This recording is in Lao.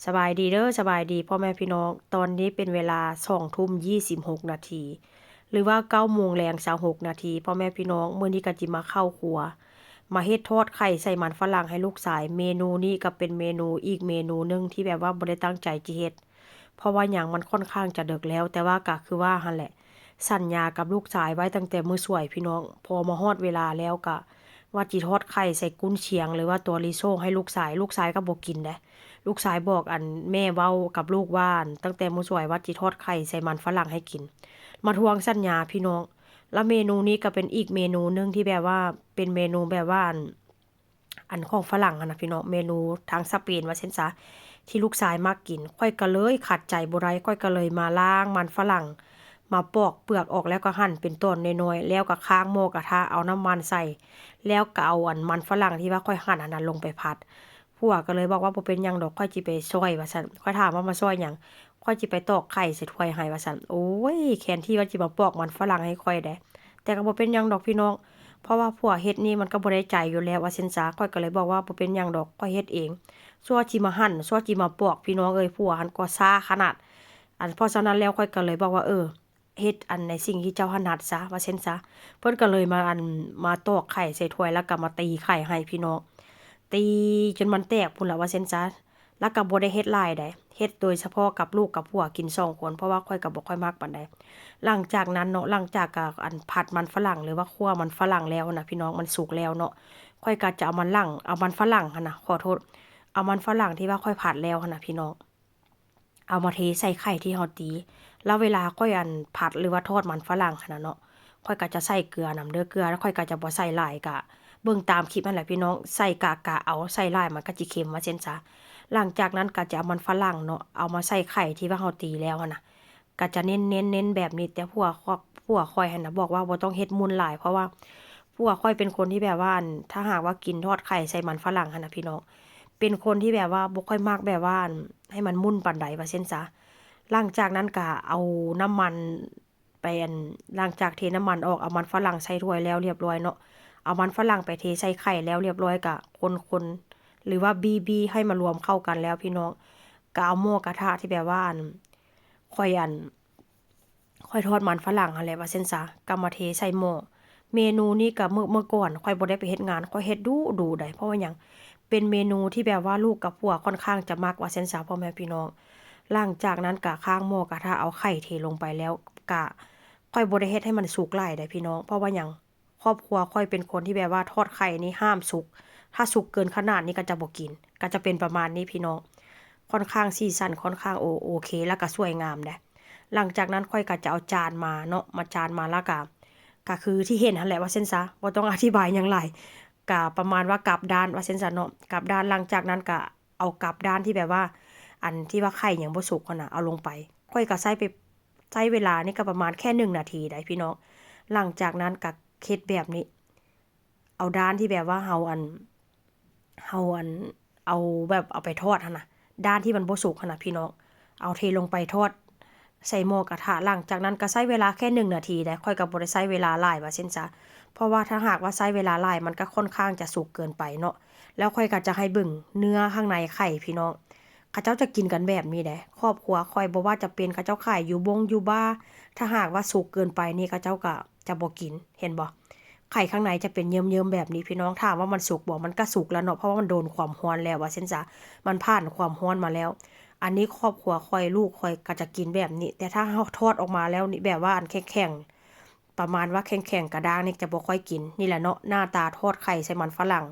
ສະບາຍດີເດີ ສະບາຍດີພໍ່ແມ່ພີ່ນ້ອງ. ຕອນນີ້ເປັນເວລາສອງທຸ່ມຊາວຫົກນາທີ ຫຼືວ່າເກົ້າໂມງແລງຊາວຫົກນາທີ. ພໍ່ແມ່ພີ່ນ້ອງ ມື້ນີ້ກໍຊິມາເຂົ້າຄົວ ມາເຮັດທອດໄຂ່ໃສ່ມັນຝຣັ່ງໃຫ້ລູກຊາຍ. ເມນູນີ້ກໍເປັນເມນູ ອີກເມນູໜຶ່ງທີ່ແບບວ່າບໍ່ໄດ້ຕັ້ງໃຈຈະເຮັດ ເພາະວ່າຫຍັງ ມັນຂ້ອນຂ້າງຈະເດິກແລ້ວ, ແຕ່ວ່າກໍຄືວ່າຫັ້ນແຫຼະ ສັນຍາກັບລູກຊາຍໄວ້ຕັ້ງແຕ່ມື້ສວຍພີ່ນ້ອງ. ພໍມາຮອດເວລາແລ້ວກໍວ່າຊິທອດໄຂ່ໃສ່ກຸນຊຽງ ຫຼືວ່າຕົວລີໂຊໃຫ້ລູກຊາຍ, ລູກຊາຍກໍບໍ່ກິນເດ້. ລູກຊາຍບອກ ອັນ ແມ່ເວົ້າກັບລູກວ່າ ອັນ ຕັ້ງແຕ່ມື້ສວຍວ່າຊິທອດໄຂ່ໃສ່ມັນຝຣັ່ງໃຫ້ກິນ, ມາທວງສັນຍາພີ່ນ້ອງ. ແລ້ວເມນູນີ້ກໍເປັນອີກເມນູໜຶ່ງທີ່ແບບວ່າເປັນເມນູແບບວ່າ ອັນ ອັນຂອງຝຣັ່ງຫັ້ນນະພີ່ນ້ອງ, ເມນູທາງສະເປນວ່າຊັ້ນຊະ ທີ່ລູກຊາຍມັກກິນ. ຂ້ອຍກໍເລີຍຂັດໃຈບໍ່ໄດ້, ຂ້ອຍກໍເລີຍມາລ້າງມັນຝຣັ່ງ ມາປອກເປືອກອອກ ແລ້ວກໍຫັ່ນເປັນຕອນນ້ອຍໆ ແລ້ວກໍຄ້າງໝໍ້ກະທະ ເອົານ້ຳມັນໃສ່ ແລ້ວກໍເອົາ ອັນ ມັນຝຣັ່ງທີ່ວ່າຂ້ອຍຫັ່ນຫັ້ນນະລົງໄປຜັດ. ຜົວກໍເລີຍບອກວ່າ ບໍ່ເປັນຫຍັງດອກ ຂ້ອຍຊິໄປຊ່ອຍ ວ່າຊັ້ນ. ຂ້ອຍຖາມວ່າ ມາຊ່ອຍຫຍັງ? ຂ້ອຍຊິໄປຕອກໄຂ່ໃສ່ຖ້ວຍໃຫ້ ວ່າຊັ້ນ. ໂອ້ຍ ແທນທີ່ວ່າຊິມາປອກມັນຝຣັ່ງໃຫ້ຂ້ອຍເດ້. ແຕ່ກໍບໍ່ເປັນຫຍັງດອກພີ່ນ້ອງ ເພາະວ່າຜົວເຮັດນີ້ມັນກໍບໍ່ໄດ້ໃຈຢູ່ແລ້ວ ວ່າຊັ້ນຊະ. ຂ້ອຍກໍເລີຍບອກວ່າ ບໍ່ເປັນຫຍັງດອກ ຂ້ອຍເຮັດເອງ. ຊົ່ວຊິມາຫັ່ນ ຊົ່ວຊິມາປອກ ພີ່ນ້ອງເອີຍ ຜົວຫັ້ນກໍຊ້າຂະໜາດ. ອັນ ເພາະສະນັ້ນແລ້ວ ຂ້ອຍກໍເລີຍບອກວ່າ ເອີ ເຮັດ ອັນ ໃນສິ່ງທີ່ເຈົ້າຖະໜັດຊະ ວ່າຊັ້ນຊະ. ເພິ່ນກໍເລີຍມາ ອັນ ມາຕອກໄຂ່ໃສ່ຖ້ວຍ ແລ້ວກໍມາຕີໄຂ່ໃຫ້ພີ່ນ້ອງ, ຕີຈົນມັນແຕກພຸ້ນລະ ວ່າຊັ້ນຊະ. ແລ້ວກໍບໍ່ໄດ້ເຮັດຫຼາຍໃດ ເຮັດໂດຍສະເພາະກັບລູກກັບຜົວກິນສອງຄົນ ເພາະວ່າຂ້ອຍກໍບໍ່ຄ່ອຍມັກປານໃດ. ຫຼັງຈາກນັ້ນເນາະ ຫຼັງຈາກກະ ອັນ ຜັດມັນຝຣັ່ງ ຫຼືວ່າຂົ້ວມັນຝຣັ່ງແລ້ວນະພີ່ນ້ອງ ມັນສຸກແລ້ວເນາະ, ຂ້ອຍກໍຈະເອົາມັນຫຼັງ ເອົາມັນຝຣັ່ງຫັ້ນນະ ຂໍໂທດ ເອົາມັນຝຣັ່ງທີ່ວ່າຂ້ອຍຜັດແລ້ວຫັ້ນນະພີ່ນ້ອງ ເອົາມາເທໃສ່ໄຂ່ທີ່ເຮົາຕີ. ແລ້ວເວລາຂ້ອຍ ອັນ ຜັດ ຫຼືວ່າທອດມັນຝຣັ່ງຫັ້ນນະເນາະ ຂ້ອຍກໍຈະໃສ່ເກືອນຳເດີ. ເກືອຂ້ອຍກໍຈະບໍ່ໃສ່ຫຼາຍ ກະເບິ່ງຕາມຄລິບຫັ້ນແຫຼະພີ່ນ້ອງ, ໃສ່ກະກະເອົາ ໃສ່ຫຼາຍມັນກໍຊິເຄັມ ວ່າຊັ້ນຊະ. ຫຼັງຈາກນັ້ນກໍຈະເອົາມັນຝຣັ່ງເນາະ ເອົາມາໃສ່ໄຂ່ທີ່ວ່າເຮົາຕີແລ້ວຫັ້ນນະ ກໍຈະເນັ້ນໆໆແບບນີ້. ແຕ່ຜົວ ຜົວຂ້ອຍຫັ້ນນະບອກວ່າ ບໍ່ຕ້ອງເຮັດໝຸ່ນຫຼາຍ ເພາະວ່າຜົວຂ້ອຍເປັນຄົນທີ່ແບບວ່າ ອັນ ຖ້າຫາກວ່າກິນທອດໄຂ່ໃສ່ມັນຝຣັ່ງຫັ້ນນະພີ່ນ້ອງ ເປັນຄົນທີ່ແບບວ່າບໍ່ຄ່ອຍມັກແບບວ່າ ອັນ ໃຫ້ມັນໝຸ່ນປານໃດ ວ່າຊັ້ນຊະ. ຫຼັງຈາກນັ້ນກໍເອົານ້ຳມັນໄປ ອັນ ຫຼັງຈາກເທນ້ຳມັນອອກ ເອົາມັນຝຣັ່ງໃສ່ຖ້ວຍແລ້ວລຽບລ້ອຍເນາະ, ເອົາມັນຝຣັ່ງໄປເທໃສ່ໄຂ່ແລ້ວລຽບລ້ອຍ ກໍຄົນໆ ຫຼືວ່າບີໆໃຫ້ມາລວມເຂົ້າກັນແລ້ວພີ່ນ້ອງ ກໍເອົາໝໍ້ກະທະທີ່ແບບວ່າ ອັນ ຂ້ອຍ ອັນ ຂ້ອຍທອດມັນຝຣັ່ງຫັ້ນແຫຼະ ວ່າຊັ້ນຊະ ກໍມາເທໃສ່ໝໍ້. ເມນູນີ້ກໍເມື່ອ ເມື່ອກ່ອນຂ້ອຍບໍ່ໄດ້ໄປເຮັດງານ ຂ້ອຍເຮັດດຸໆໃດ໋ ເພາະວ່າຫຍັງ ເປັນເມນູທີ່ແບບວ່າລູກກັບຜົວຂ້ອນຂ້າງຈະມັກ ວ່າຊັ້ນຊະ ພໍ່ແມ່ພີ່ນ້ອງ. ຫຼັງຈາກນັ້ນກະຄ້າງໝໍ້ກະທະ ເອົາໄຂ່ເທລົງໄປແລ້ວ ກະຂ້ອຍບໍ່ໄດ້ເຮັດໃຫ້ມັນສຸກຫຼາຍໃດ໋ພີ່ນ້ອງ ເພາະວ່າຫຍັງ ຄອບຄົວຂ້ອຍເປັນຄົນທີ່ແບບວ່າທອດໄຂ່ນີ້ຫ້າມສຸກ, ຖ້າສຸກເກີນຂະໜາດນີ້ກໍຈະບໍ່ກິນ ກໍຈະເປັນປະມານນີ້ພີ່ນ້ອງ. ຂ້ອນຂ້າງສີສັນ ຂ້ອນຂ້າງໂອ ໂອເຄ ແລ້ວກໍສວຍງາມໃດ໋. ຫຼັງຈາກນັ້ນຂ້ອຍກໍຈະເອົາຈານມາເນາະ ມາ ຈານມາ ແລ້ວກໍ ກໍຄືທີ່ເຫັນຫັ້ນແຫຼະ ວ່າຊັ້ນຊະ ບໍ່ຕ້ອງອະທິບາຍຫຍັງຫຼາຍ ກໍປະມານວ່າກັບດ້ານ ວ່າຊັ້ນຊະເນາະ ກັບດ້ານ. ຫຼັງຈາກນັ້ນກໍເອົາກັບດ້ານທີ່ແບບວ່າ ອັນທີ່ວ່າໄຂ່ຍັງບໍ່ສຸກຫັ້ນນະ ເອົາລົງໄປ. ຂ້ອຍກໍໃຊ້ໄປ ໃຊ້ເວລານີ້ກໍປະມານແຄ່ໜຶ່ງນາທີໃດ໋ພີ່ນ້ອງ. ຫຼັງຈາກນັ້ນກໍເຮັດແບບນີ້ ເອົາດ້ານທີ່ແບບວ່າເຮົາ ອັນ ເຮົາ ອັນ ເອົາແບບເອົາໄປທອດຫັ້ນນະ ດ້ານທີ່ມັນບໍ່ສຸກຫັ້ນນະພີ່ນ້ອງ ເອົາເທລົງໄປທອດໃສ່ໝໍ້ກະທະ. ຫຼັງຈາກນັ້ນກໍໃຊ້ເວລາແຄ່ໜຶ່ງນາທີໃດ໋ ຂ້ອຍກໍບໍ່ໄດ້ໃຊ້ເວລາຫຼາຍ ວ່າຊັ້ນຊະ ເພາະວ່າຖ້າຫາກວ່າໃຊ້ເວລາຫຼາຍ ມັນກໍຂ້ອນຂ້າງຈະສຸກເກີນໄປເນາະ. ແລ້ວຂ້ອຍກໍຈະໃຫ້ເບິ່ງເນື້ອຂ້າງໃນໄຂ່ພີ່ນ້ອງ ເຂົາເຈົ້າຈະກິນກັນແບບນີ້ໃດ໋ ຄອບຄົວຂ້ອຍ ບໍ່ວ່າຈະເປັນເຂົາເຈົ້າຂາຍຢູ່ບົງຢູ່ບາ ຖ້າຫາກວ່າສຸກເກີນໄປນີ້ ເຂົາເຈົ້າກໍຈະບໍ່ກິນ ເຫັນບໍ່? ໄຂ່ຂ້າງໃນຈະເປັນເຍິ້ມໆແບບນີ້ພີ່ນ້ອງ. ຖາມວ່າມັນສຸກບໍ່? ມັນກໍສຸກແລ້ວເນາະ ເພາະວ່າມັນໂດນຄວາມຮ້ອນແລ້ວ ວ່າຊັ້ນຊະ ມັນຜ່ານຄວາມຮ້ອນມາແລ້ວ. ອັນນີ້ຄອບຄົວຂ້ອຍ ລູກຂ້ອຍກໍຈະກິນແບບນີ້ ແຕ່ຖ້າເຮົາທອດອອກມາແລ້ວນີ້ ແບບວ່າອັນແຂງໆ ປະມານວ່າແຂງໆກະດ້າງນີ້ຈະບໍ່ຄ່ອຍກິນ. ນີ້ແຫຼະເນາະ ໜ້າຕາທອດໄຂ່ໃສ່ມັນຝຣັ່ງ